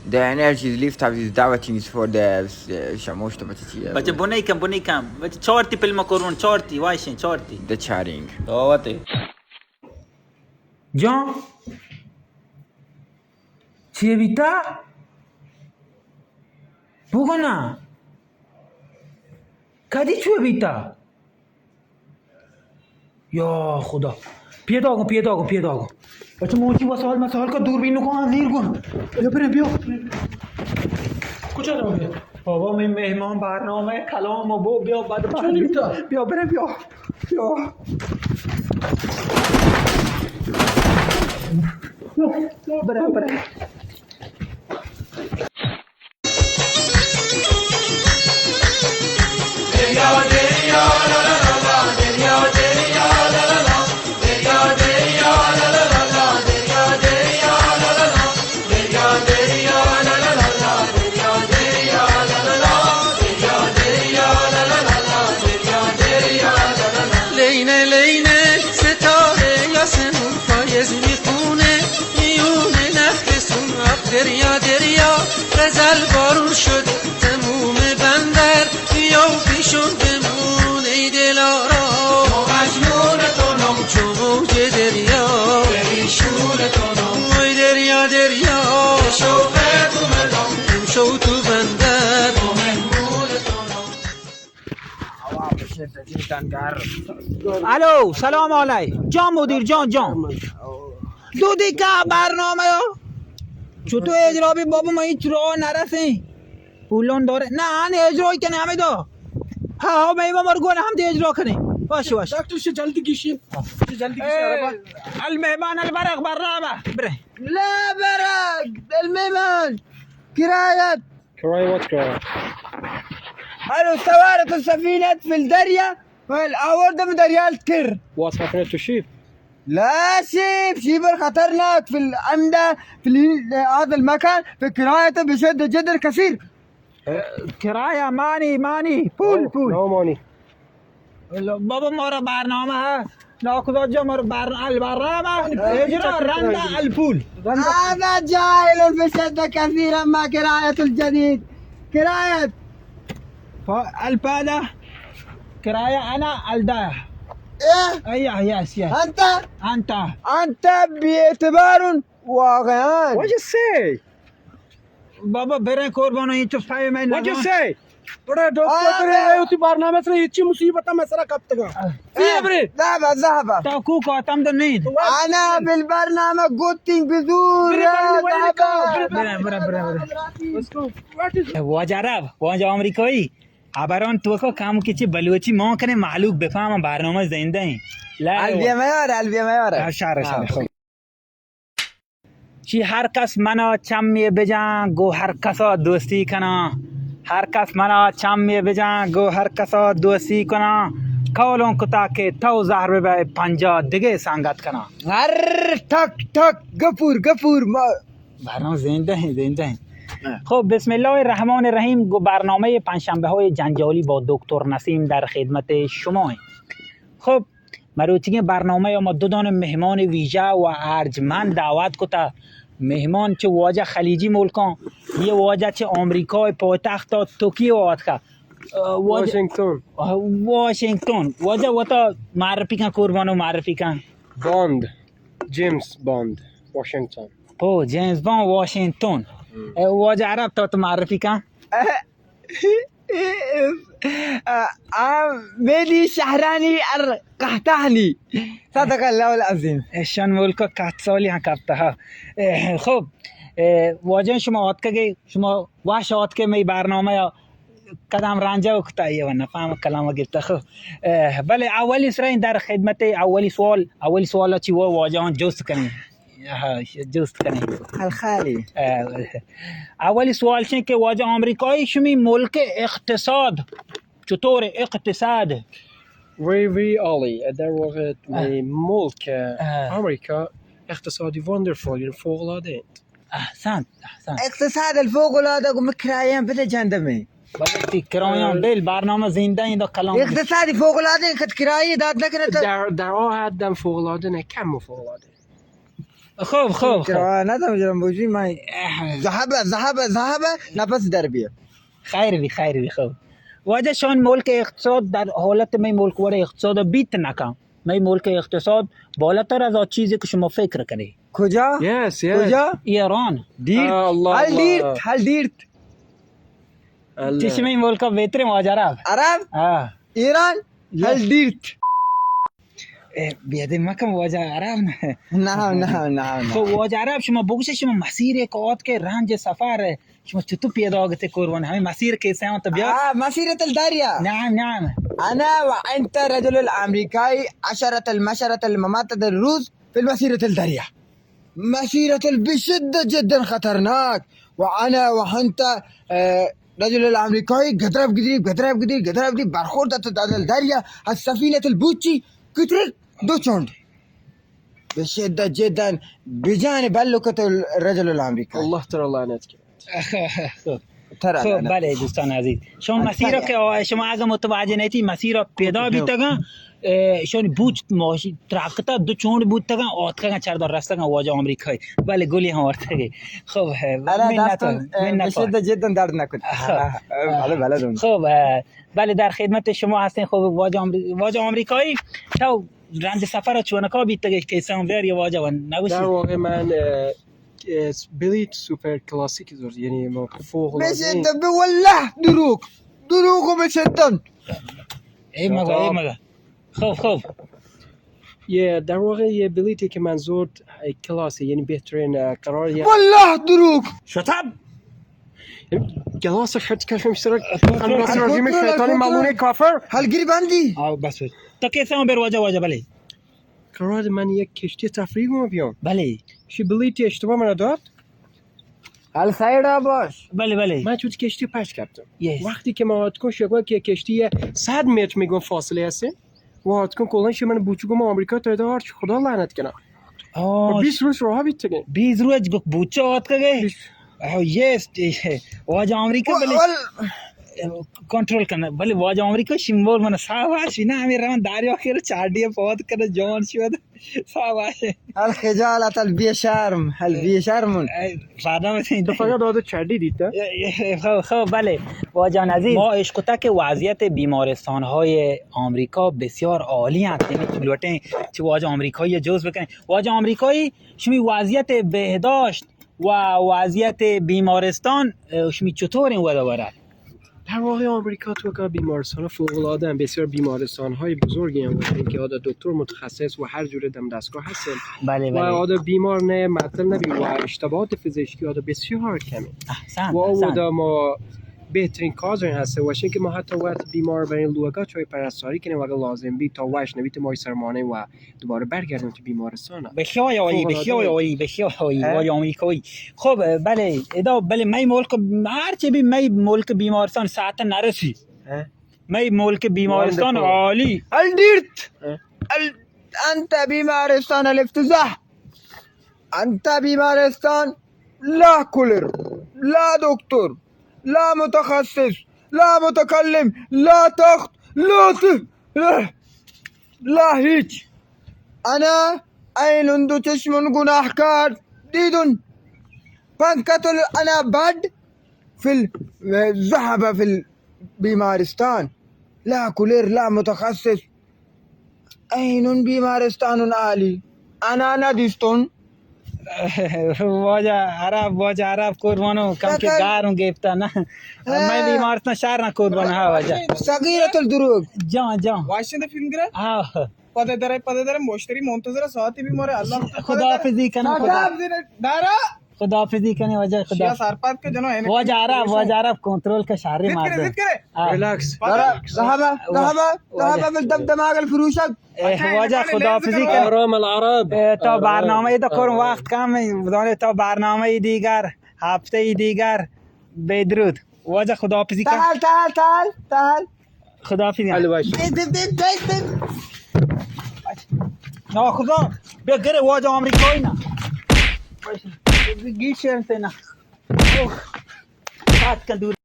The energy is lift up is dawatings for the, uh, شموش تو بچه چیه؟ بچه بنی کم، بنی کم. بچه چارتی پلما کرون، چارتی، وایشین، چارتی. The charring. دعوته. جان؟ چیه بیتا؟ بگو نا. کدی چو بیتا؟ یا خدا. پیدا کن، پیدا کن، پیدا کن. بچه موچی وسائل مسائل کا دوربین کو زیر کن. بیا برے، بیا. کجا رو بیا؟ بابا، می مهمان برنامه کلام بو، بیا بعد. چون بیتا؟ بیا برے، بیا. بیا. برے، برے. لینه لینه ستاره آسمون پاییز میخونه، میونه نخل سون آب دریا دریا، غزل بارون شد تموم بندر، بیا و پیشون بمون ای دلارا. ما مجنون تو نام چو موج دریا، پریشون تو نام. وای دریا دریا، شوق تو مدام، امشو تو بندر، ما مهمون تو نام. الو، سلام علیک. جان مدیر جان، جان. دو دقیقه برنامه یا چطور اجرا بی بابا؟ ما هیچ راه نرسیم. پولون داره. نه، آن اجرایی کنه همه دو. ها، ها، میوه مرگون هم دی اجرا کنه. باشه، باشه. دکتر شه جلدی گیشین. شه جلدی گیشین، عربا. المهمان البرق برنامه. بره. لا برق، المهمان. کرایت. کرایه وات کرایه؟ الو، سوارت السفینه فی الدریا. ویل آوردم دریال کر. What happened to ship? Law shape, shape خطرناک في الأمدة، في ال-، هذا المكان، في كراية بشدة جدا كثير. کرایہ مانی، مانی، پول، پول. نو مانی. بابا، مارا برنامه ها. ناکوزا جا مارا بر-، البرنامه. اجرا رندا الپول. هذا جاهل في شدة كثير، أما كراية الجديد. كراية. ف-، الفادة. كراية أنا الدا. إيه؟ أيه، يس، يس. أنت؟ أنت. أنت باعتبار واقعاً. What you say? بابا، بریں قربانو، این تو پای من What you نگو. Say? بڑا دوست آ، برے، آ۔ اے وتی برنامہ سرا ہچی مصیبت میں سرا کپتگا۔ آ۔ سی برے۔ ذهب، ذهب. تو کو کو تم تو نہیں۔ انا بالبرنامہ گوتنگ بزور۔ برے، برے، برے، برے، برے۔ برے، برے، برے، برے۔ واجہ عرب، واجہ امریکایی۔ ابران تو کو کام کچی بلوچی ما کنے معلوم بفهم برنامہ زندہ ہیں۔ لا۔ البیہ میار، البیہ میار۔ آ، شار، شار، ہاں۔ خوب۔ چی ہر کس منا چمی بجاں، گو ہر کسا دوستی کناں۔ ہر کس منا چمی بجاں، گو ہر کسا دوستی کناں۔ قولوں کتا کہ تو زہر ببئے، پنجاہ دگہ سنگت کناں۔ ہر ٹک ٹک، گپور گپور، ما برنامہ زندہ ہیں، زندہ ہیں۔ ہاں۔ خب، بسم اللہ الرحمن الرحیم، گو برنامہ پنجشنبہ های جنجالی با دکتر نسیم در خدمت شما ہیں۔ خب، مروچیگیں برنامہ ءَ ما دو دانہ مہمان ویژہ و ارجمند دعوت کتا۔ مہمان چہ واجہ خلیجی ملکاں، یہ واجہ چہ امریکہ پایتخت توکیو آتکا۔ آ، واجہ واشنگتن۔ آ، واشنگتن۔ واجہ وتا معرفی کن، قربانو معرفی کن۔ بانڈ، جیمز بانڈ، واشنگتن۔ او، جیمز بانڈ، واشنگتن۔ ہم۔ اے، واجہ عرب تو تو معرفی کن۔ آ، آ، میری شهرانی القحطانی. صدق الله العظيم. ایشان ملک قحط سالی ہم کپتا، ہا۔ اے، خب، اے، واجہ شما آتکگے، شما وش آتکے می برنامہ یا کدام رنجہ و کتا یہ و نفهم کلام گرتا، خب۔ اے، بلے اولی سرا در خدمت اولی سوال، اولی سوال چی وہ واجہان جست کنیں۔ آہا، جست کنیں۔ الخالی۔ اے، اولی سوال چین کہ واجہ امریکایی شمی ملک اقتصاد چطور اقتصاد؟ وی، وی، عالی۔ در واقع، آه. می ملک، آه. امریکا اقتصادی وندرفول، یعنی فوق العاده انت۔ احسنت، احسنت۔ اقتصاد الفوق العاده کو مکرایاں بده جندمی۔ بلے تی کرایاں اه. بل برنامہ زندہ ہیں دا کلام۔ اقتصادی فوق العاده کت کرایہ داد نکنه تو۔ در، در آ حد هم فوق العاده نه، کم فوق العاده۔ خوب، خوب، خوب. آه، نه، تو مجرم بوشی، من ذهب، ذهب، ذهب، نفس در بیا. خیر بی، خیر بی، خوب. واجہ، شون ملک اقتصاد در حالت می ملک وڑ اقتصاد بیت نکن. می ملک اقتصاد بالاتر از آ چیزی که شما فکر کنی. کجا؟ یس، یس. کجا؟ ایران. دیرت. آه، الله، هل الله. دیرت، هل دیرت. الله. چشمی ملک بهترین واجہ عرب. عرب؟ آه. ایران؟ یس. هل دیرت. اے، بیادے مکن واجہ عرب نه. نه، نه، نه، نه. خب، واجہ عرب، شما بگوشه، شما مسیر که آت که رنج سفر، شما چطور پیدا آگتے قربان؟ همین مسیر که سیان تو بیا. آه، مسیرة الدریا. نعم، نعم. أنا وأنت رجل الأمريكي عشرة المشرة الممتد الروز في المسيرة الدريا. مسيرة بشدة جدًا خطرناك. وأنا وأنت، آه، رجل الأمريكي، گدرب گدری، گدرب گدری، گدرب گدری، برخورد ات دادل دریا، از سفينة البوچی، کترک دو چونڈ. بشدة جدًا بجان بلکت الرجل الأمريكي. الله ترى لعنت کرد. ترى خب، لعنت. بله، دوستان عزیز، شما مسیر را که آ، شما اگه متوجه نیتی، مسیر را پیدا بیتگن، اه، شون بوت ماشی ترکتا دو چونڈ بوتگن، آتکگن چردار رستگن واجہ آمریکایی. بله، گلی هم ورتگی. خب، اه، منت وار، منت وار. بشدة جدًا درد نکن. خب. بله، بله، خب، اه، بله، در خدمت شما هستین. خب، واجہ آمری-، واجہ آمریکایی، تو رنج سفر چونکا بیتگی که سان بیار یا واجہ ون نگوشی؟ در واقع من، اه، اه، بلیت سوپر کلاسیک زرت، یعنی ما فوق العاده. بشدة، به والله دروغ، دروغ و بشدة. ای مگا، ای مگا. خب، خب. یه، در واقع یه بلیتی که من زرت، اه، کلاسی، یعنی بهترین، اه، قرار یه. والله دروغ. شتاب. گلاس خط کشم سر کنترل، کنترل، کنترل، شیطانی ملعون کافر. حلگری بندی. آه، بس، بس. تو کیسے ہو بیر واجہ، واجہ، بلے. قرار من یک کشتی تفریح گم بیام. بلے. شی بلیتی اشتباه من داد. حال سایڈا باش. بلے، بلے. من چوت کشتی پش کپتم. یس. وقتی که ما آتکن شکوه که کشتی صد متر میگن فاصله هسته. و آتکن کلان شی من بوچو گم آمریکا تا دا هرچی خدا لعنت کنه. آه. بیست روز راه بیتگه. بیست روز گو بوچو آتکگه؟ بیست. آه، یس، واجہ آمریکا بلے. کنترل کنه. بلے واجہ آمریکا شیمبول من صاحب آشی نه، همین روان دریا کره چاڑی پاد کنه جان شود. صاحب آشی. الخجالت، البی‌شرم، البی‌شرم. ای، فردا مثل این تو فقط آده چاڑی دیتا؟ ای، ای، خب، خب، بله. واجان عزیز، ما اشکتا که وضعیت بیمارستان‌های آمریکا بسیار عالی هست. یعنی تو لوٹیں چه واجہ آمریکایی جوز بکنیں. واجہ آمریکایی، شمی وضعیت بهداشت و وضعیت بیمارستان، اه، شمی چطور این ودا برد؟ در واقع آمریکا تو که بیمارستان فوق العاده هم، بسیار بیمارستان های بزرگی هم و اینکه آده دکتر متخصص و هر جور دم دستگاه هستن. بله، و بله. آده بیمار نه معطل نبی و اشتباهات پزشکی آده بسیار کمه. احسن، و احسن. آده ما بهترین کار این هسته و اینکه ما حتی وقت بیمار برین لوگا چای پرستاری کنیم و اگه لازم بی تا وش نبی تو مای سرمانه و دوباره برگردیم تو بیمارستان. بخیای آیی، فوق العاده. بخیای آیی، بخیای آیی، اه؟ وای آمریکایی. خب، بله، ادا، بله، می ملک، هر چی بی، می ملک بیمارستان ساعت نرسی. اه؟ می ملک بیمارستان وندکو. عالی. الدیرت. اه؟ ال-، انت بیمارستان الافتضاح. انت بیمارستان لا کولر، لا دکتر، لا متخصص، لا متکلم، لا تخت، لا ت-، لا، لا هیچ. انا عین دو چشمن گناهکار دیدن. پنکت انا بد فی ال-، ذهب فی البیمارستان. لا کولر، لا متخصص. اینون بیمارستانون عالی. انا ندیستون. واجہ عرب، واجہ عرب قربانو، کم که گارم گپتا نه. اه. می بیمارستان شهر نه قربان، ها واجہ. صغیرة الدروغ. جان، جان. واشنده فیلم گره؟ ها. پده دره، پده دره، مشتری منتظر ساعتی بیماره، الله. خداحافظی کنم، خدا. دارا. خداحافظی کنی واجہ، خدا. شیا سرپد که جنو اینه واجہ عرب، واجہ عرب کنترل که شهری مردم. ریلکس. ذهب، ذهب، ذهب بالدم دماغ الفروشک. اه، واجہ خداحافظی کنی. آرام العرب. اه، تا برنامه ای دا کرم وقت کم، بدانه تا برنامه ای دیگر، هفته ای دیگر، بدرود. واجہ خداحافظی کن. تال، تال، تال، تال. خداحافظی. الوش. دید، دید، دید، دید، دید. ناخدا، بیا گره واجہ آمریکایی نه. گیشن ته نه. اوه. ساعت کن دور.